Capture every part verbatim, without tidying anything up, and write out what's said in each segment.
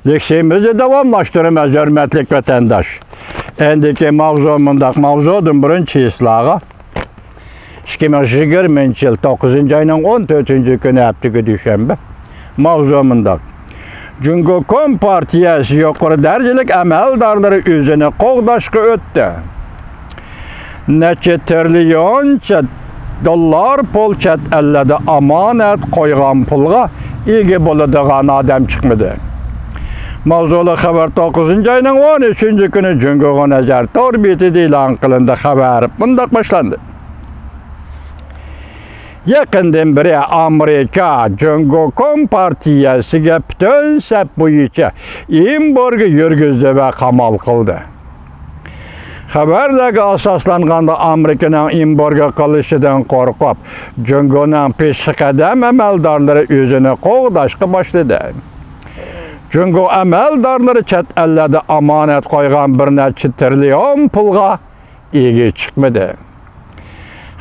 لېكسىيىمىزنى داۋاملاشتۇرىمىز، ھۆرمەتلىك ۋەتەنداش. ئەندىكى ماۋزۇ مۇنداق، ماۋزۇدىن بۇرۇن چېسلاغا، ئىككى مىڭ يىگىرمىنچى يىل توققۇزىنچى ئاينىڭ ئون تۆتىنچى كۈنى، ھەپتىكى دۈشەنبە. ماۋزۇ مۇنداق. جۇڭگو كومپارتىيەسى يۇقىرى دەرىجىلىك ئەمەلدارلىرى ئۆزىنى قوغداشقا ئۆتتى. نەچچە تىرىليونچە دوللار پۇل چەت ئەللەردە ئامانەت قويغان پۇلغا ئىگە بولىدىغان ئادەم چىقمىدى. ماۋزۇلۇق خەۋەر توققۇزىنچى ئاينىڭ ئون ئۈچىنچى كۈنى جۇڭگوغا نەزەر تور بېتىدە ئېلان قىلىندى. خەۋەر مۇنداق باشلاندى. يېقىندىن بېرى ئامېرىكا جۇڭگو كومپارتىيەسىگە پۈتۈن سەپ بويىچە ئېمبارگو يۈرگۈزدى ۋە قامال قىلدى. خەۋەرلەرگە ئاساسلانغاندا، ئامېرىكىنىڭ ئېمبارگو قىلىشىدىن قورقۇپ، جۇڭگونىڭ پېشقەدەم ئەمەلدارلىرى ئۆزىنى قوغداشقا باشلىدى. جۇڭگو ئەمەلدارلىرى چەت ئەللەردە ئامانەت قويغان بىر نەچچە تىرىليون پۇلغا ئىگە چىقمىدى.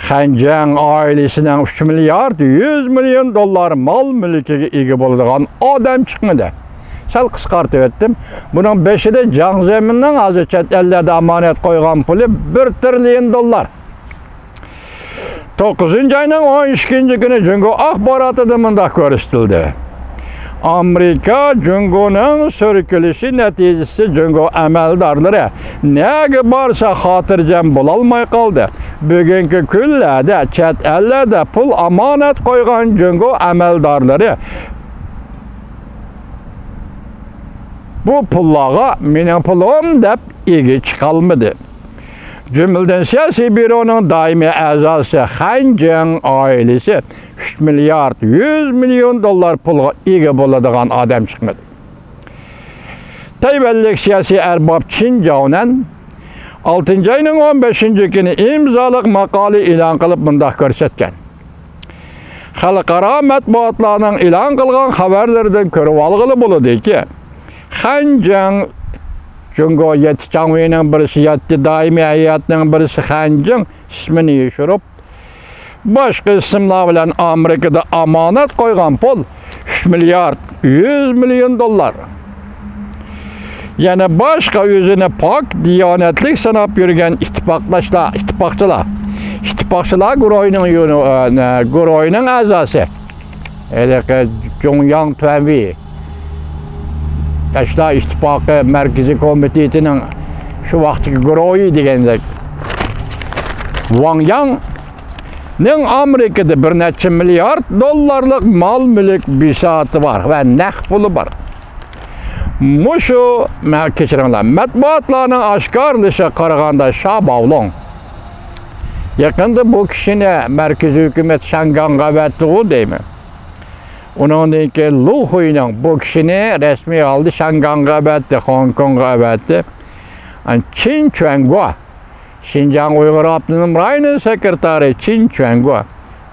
خەنجىڭ ئائىلىسىنىڭ ئۈچ مىليارد يۈز مىليون دوللار مال مۈلكىگە ئىگە بولىدىغان ئادەم چىقمىدى. سەل قىسقارتىۋەتتىم. بۇنىڭ بېشىدا جاڭ زېمىننىڭ ھازىر چەت ئەللەردە ئامانەت قويغان پۇلى بىر تىرىليون دوللار. توققۇزىنچى ئاينىڭ ئون ئىككىنچى كۈنى جۇڭگو ئاخباراتىدا مۇنداق كۆرسىتىلدى. ئامېرىكا جۇڭگونىڭ سۈركىلىشى نەتىجىسىدە جۇڭگو ئەمەلدارلىرى نەگە بارسا خاتىرجەم بولالماي قالدى. بۈگۈنكى كۈنلەردە چەت ئەللەردە پۇل ئامانەت قويغان جۇڭگو ئەمەلدارلىرى بۇ پۇللارغا مېنىڭ پۇلۇم دەپ ئىگە چىقالمىدى. جۈملىدىن سىياسىي بيۇرونىڭ دائىمىي ئەزاسى خەنجىڭ ئائىلىسى ئۈچ مىليارد يۈز مىليون دوللار پۇلغا ئىگە بولىدىغان ئادەم چىقمىدى. تەيۋەنلىك سىياسىي ئەرباب چىن جاۋنەن ئالتىنچى ئاينىڭ ئون بەشىنچى كۈنى ئىمزالىق ماقالە ئېلان قىلىپ مۇنداق كۆرسەتكەن. خەلقئارا مەتبۇئاتلارنىڭ ئېلان قىلغان خەۋەرلىرىدىن كۆرۈۋالغىلى بولىدۇكى، خەنجىڭ، جۇڭگو يەتتە چاڭۋېينىڭ بىرسى، يەتتە دائىمىي ھەيئەتنىڭ بىرسى خەنجىڭ ئىسمىنى يوشۇرۇپ، باشقا ئىسىملار بىلەن ئامېرىكىدا ئامانەت قويغان پۇل ئۈچ مىليارد يۈز مىليون دوللار. يەنە باشقا ئۆزىنى پاك دىيانەتلىك ساناپ يۈرگەن ئىتتىپاقداشلار، ئىتتىپاقچىلار، ئىتتىپاقچىلار گۇرۇھىنىڭ يۆنە-، ئە، نە-، گۇرۇھىنىڭ ئەزاسى، ھېلىقى جۇڭياڭ تۈەنۋېي، ياشلار ئىتتىپاقى مەركىزىي كومىتېتىنىڭ شۇ ۋاقىتتىكى گۇرۇھى دېگەندەك، ۋاڭ ياڭنىڭ ئامېرىكىدا بىر نەچچە مىليارد دوللارلىق مال-مۈلۈك بىساتى بار ۋە نەق پۇلى بار. مۇشۇ، مە-، كەچۈرۈڭلار، مەتبۇئاتلارنىڭ ئاشكارىلىشىغا قارىغاندا، شا باۋلۇڭ يېقىندا بۇ كىشىنى مەركىزىي ھۆكۈمەت شياڭگاڭغا ئەۋەتتىغۇ دەيمەن. ئۇنىڭدىن كېيىن لۇ خۇينىڭ بۇ كىشىنى رەسمىي ھالدا شياڭگاڭغا ئەۋەتتى، خوڭكوڭغا ئەۋەتتى. ئەن چىن چۈەنگۇا، شىنجاڭ ئۇيغۇر ئاپتونوم رايونىنىڭ سېكرېتارى چىن چۈەنگۇا،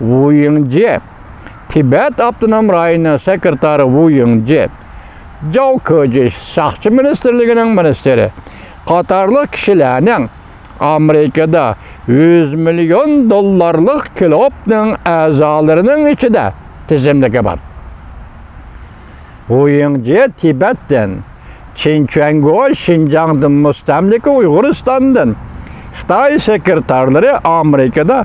ۋۇ يىڭجې، تىبەت ئاپتونوم رايونىنىڭ سېكرېتارى ۋۇ يىڭجې، جاۋ كېجې، ساقچى مىنىستىرلىكىنىڭ مىنىستىرى قاتارلىق كىشىلەرنىڭ ئامېرىكىدا يۈز مىليون دوللارلىق كلۇبنىڭ ئەزالىرىنىڭ ئىچىدە تىزىملىكى بار. ۋۇ يىڭجې تىبەتتىن، چىن چۈەنگۇ شىنجاڭدىن، مۇستەملىكە ئۇيغۇرىستاندىن. خىتاي سېكرېتارلىرى ئامېرىكىدا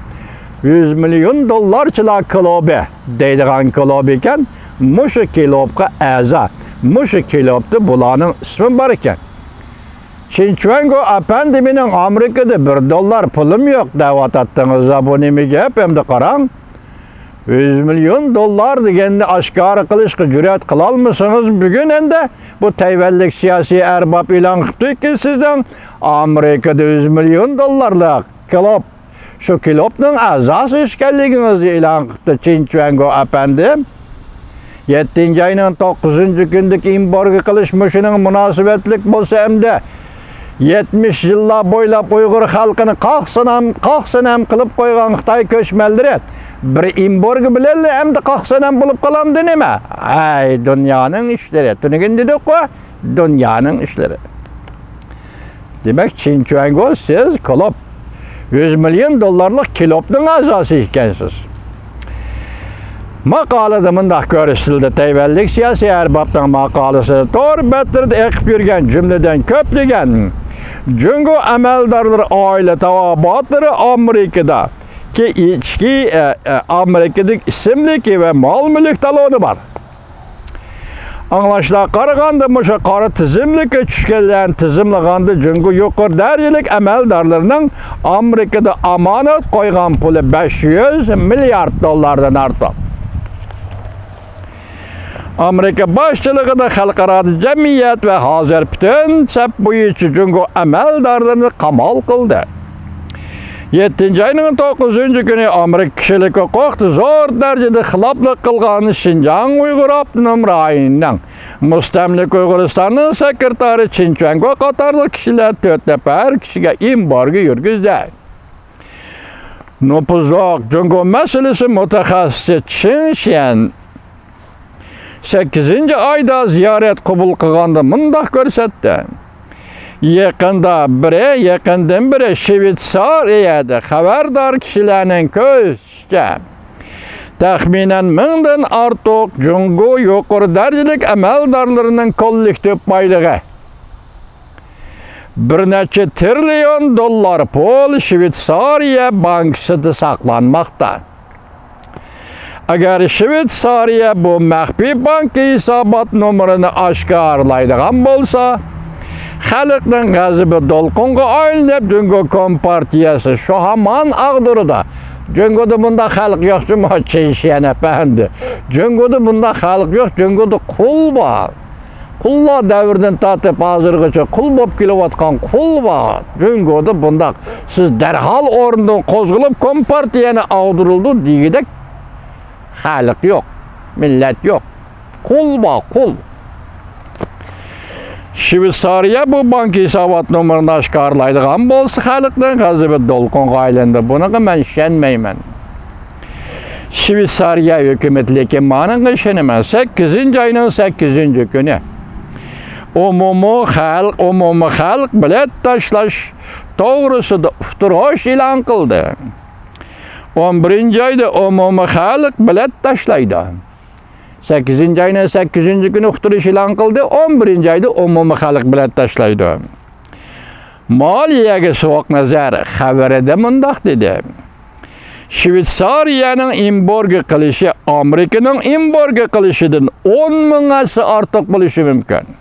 يۈز مىليون دوللارچىلار كلۇبى دەيدىغان كلۇب ئىكەن، مۇشۇ كلۇبقا ئەزا، مۇشۇ كلۇبتا بۇلارنىڭ ئىسمى بار ئىكەن. چىن چۈەنگۇ ئەپەندى، مېنىڭ ئامېرىكىدا بىر دوللار پۇلۇم يوق دەۋاتاتتىڭىزلا، بۇ نېمە گەپ ئەمدى قاراڭ؟ يۈز مىليون دوللار دېگەننى ئاشكارا قىلىشقا جۈرئەت قىلالمىسىڭىز، بۈگۈن ئەمدى بۇ تەيۋەنلىك سىياسىي ئەرباب ئېلان قىپتۇكى، سىزنىڭ ئامېرىكىدا يۈز مىليون دوللارلىق كلۇب، شۇ كلۇبنىڭ ئەزاسى ئىكەنلىكىڭىزنى ئېلان قىپتۇ چىن چۈەنگۇ ئەپەندىم. يەتتىنچى ئاينىڭ توققۇزىنچى كۈنىدىكى ئېمبارگو قىلىش مۇشۇنىڭ مۇناسىۋەتلىك بولسا ئەمدى، يەتمىش يىللار بويلاپ ئۇيغۇر خەلقىنى قاق سەنەم، قاق سەنەم قىلىپ قويغان خىتاي كۆچمەنلىرى بىر ئېمبارگو بىلەنلا ئەمدى قاق سەنەم بولۇپ قالامدۇ نېمە؟ ھەي، دۇنيانىڭ ئىشلىرى. تۈنۈگۈن دېدۇققۇ، دۇنيانىڭ ئىشلىرى. دېمەك، چىن چۈەنگۇ، سىز كلۇب، يۈز مىليون دوللارلىق كلۇبنىڭ ئەزاسى ئىكەنسىز. ماقالىدە مۇنداق كۆرسىتىلدى، تەيۋەنلىك سىياسىي ئەربابنىڭ ماقالىسىدە تور بەتلىرىدە ئېقىپ يۈرگەن، جۈملىدىن كۆپلىگەن جۇڭگو ئەمەلدارلىرى ئائىلە تاۋابىئاتلىرى ئامېرىكىدىكى ئىچكى، ئە، ئە، ئامېرىكىدىكى ئىسىملىكى ۋە مال-مۈلۈك تالونى بار. ئاڭلاشلارغا قارىغاندا، مۇشۇ قارا تىزىملىككە چۈشكەنلەرنى تىزىملىغاندا، جۇڭگو يۇقىرى دەرىجىلىك ئەمەلدارلىرىنىڭ ئامېرىكىدا ئامانەت قويغان پۇلى بەش يۈز مىليارد دوللاردىن ئارتۇق. ئامېرىكا باشچىلىقىدا خەلقئارا جەمئىيەت ۋە ھازىر پۈتۈن سەپ بويىچە جۇڭگو ئەمەلدارلىرىنى قامال قىلدى. يەتتىنچى ئاينىڭ توققۇزىنچى كۈنى ئامېرىكا كىشىلىك ھوقۇققا زور دەرىجىدە خىلاپلىق قىلغان شىنجاڭ ئۇيغۇر ئاپتونوم رايونىنىڭ مۇستەملىكە ئۇيغۇرىستاننىڭ سېكرېتارى چىن چۈەنگو قاتارلىق كىشىلەر تۆت نەپەر كىشىگە ئېمبارگو يۈرگۈزدى. نوپۇزلۇق جۇڭگو مەسىلىسى مۇتەخەسسىسى چېڭ شيەن سەككىزىنچى ئايدا زىيارەت قوبۇل قىلغاندا مۇنداق كۆرسەتتى. يېقىندا بىرى، يېقىندىن بېرى شۋېتسارىيەدە خەۋەردار كىشىلەرنىڭ كۆرسىتىشىچە، تەخمىنەن مىڭدىن ئارتۇق جۇڭگو يۇقىرى دەرىجىلىك ئەمەلدارلىرىنىڭ كوللېكتىپ بايلىقى بىر نەچچە تىرىليون دوللار پۇل شۋېتسارىيە بانكىسىدا ساقلانماقتا. ئەگەر شۋېتسارىيە بۇ مەخپىي بانكا ھېسابات نومۇرىنى ئاشكارىلايدىغان بولسا، خەلقنىڭ غەزىپى دولقۇنغا ئايلىنىپ، جۇڭگو كومپارتىيەسى شۇ ھامان ئاغدۇرىدۇ. جۇڭگودا بۇنداق خەلق يوق جۇمۇ، چىن شيەن ئەپەندى. جۇڭگودا بۇنداق خەلق يوق، جۇڭگودا قۇل بار. قۇللار دەۋرىدىن تارتىپ ھازىرغىچە قۇل بولۇپ كېلىۋاتقان قۇل بار. جۇڭگودا بۇنداق، سىز دەرھال ئورنىدىن قوزغىلىپ، كومپارتىيەنى ئاغدۇرۇلدى دېگۈدەك خەلق يوق، مىللەت يوق. قۇل بار، قۇل. شۋېتسارىيە بۇ بانكا ھېسابات نومۇرىنى ئاشكارىلايدىغان بولسا، خەلقنىڭ غەزىپى دولقۇنغا ئايلىنىدۇ. بۇنىڭغا مەن ئىشەنمەيمەن. شۋېتسارىيە ھۆكۈمىتى، لېكىن مانىڭغا ئىشىنىمەن، سەككىزىنچى ئاينىڭ سەككىزىنچى كۈنى ئومۇمىي خەلق، ئومۇمىي خەلق بېلەت تاشلاش توغرىسىدا ئۇقتۇرۇش ئېلان قىلدى. ئون بىرىنچى ئايدا ئومۇمىي خەلق بېلەت تاشلايدۇ. سەككىزىنچى ئاينىڭ سەككىزىنچى كۈنى ئۇقتۇرۇش ئېلان قىلدى، ئون بىرىنچى ئايدا ئومۇمىي خەلق بېلەت تاشلايدۇ. مالىيەگە سوغۇق نەزەر خەۋىرىدە مۇنداق دېدى: شۋېتسارىيەنىڭ ئېمبارگو قىلىشى ئامېرىكىنىڭ ئېمبارگو قىلىشىدىن ئون مىڭ ھەسسە ئارتۇق بولۇشى مۇمكىن.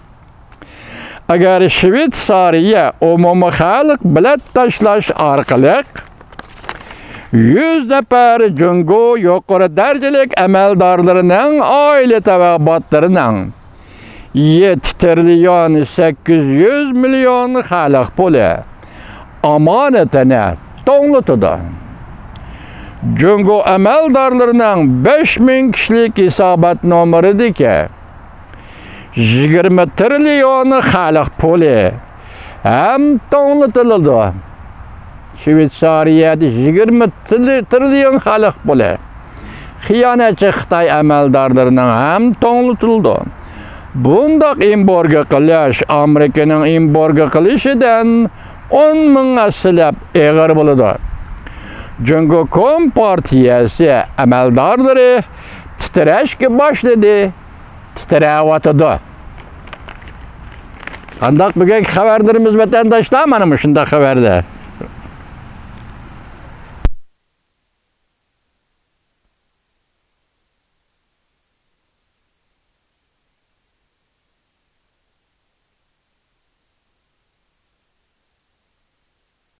ئەگەر شۋېتسارىيە ئومۇمىي خەلق بېلەت تاشلاش ئارقىلىق يۈز نەپەر جۇڭگو يۇقىرى دەرىجىلىك ئەمەلدارلىرىنىڭ ئائىلە تاۋابىئاتلىرىنىڭ يەتتە تىرىليون سەككىز يۈز مىليون خەلق پۇلى ئامانىتىنى توڭلىتىدۇ. جۇڭگو ئەمەلدارلىرىنىڭ بەش مىڭ كىشىلىك ھېسابات نومۇرىدىكى يىگىرمە تىرىليون خەلق پۇلى ھەم توڭلىتىلىدۇ. شۋېتسارىيەدە يىگىرمە تىرىليون خەلق پۇلى. خىيانەتچى خىتاي ئەمەلدارلىرىنىڭ ھەم توڭلىتىلىدۇ. بۇنداق ئېمبارگو قىلىش ئامېرىكىنىڭ ئېمبارگو قىلىشىدىن ئون مىڭ ھەسسىلەپ ئېغىر بولىدۇ. جۇڭگو كومپارتىيەسى ئەمەلدارلىرى تىترەشكە باشلىدى، تىترەۋاتىدۇ. قانداق بۈگۈنكى خەۋەرلىرىمىز، ۋەتەنداشلار؟ مانا مۇشۇنداق خەۋەرلەر.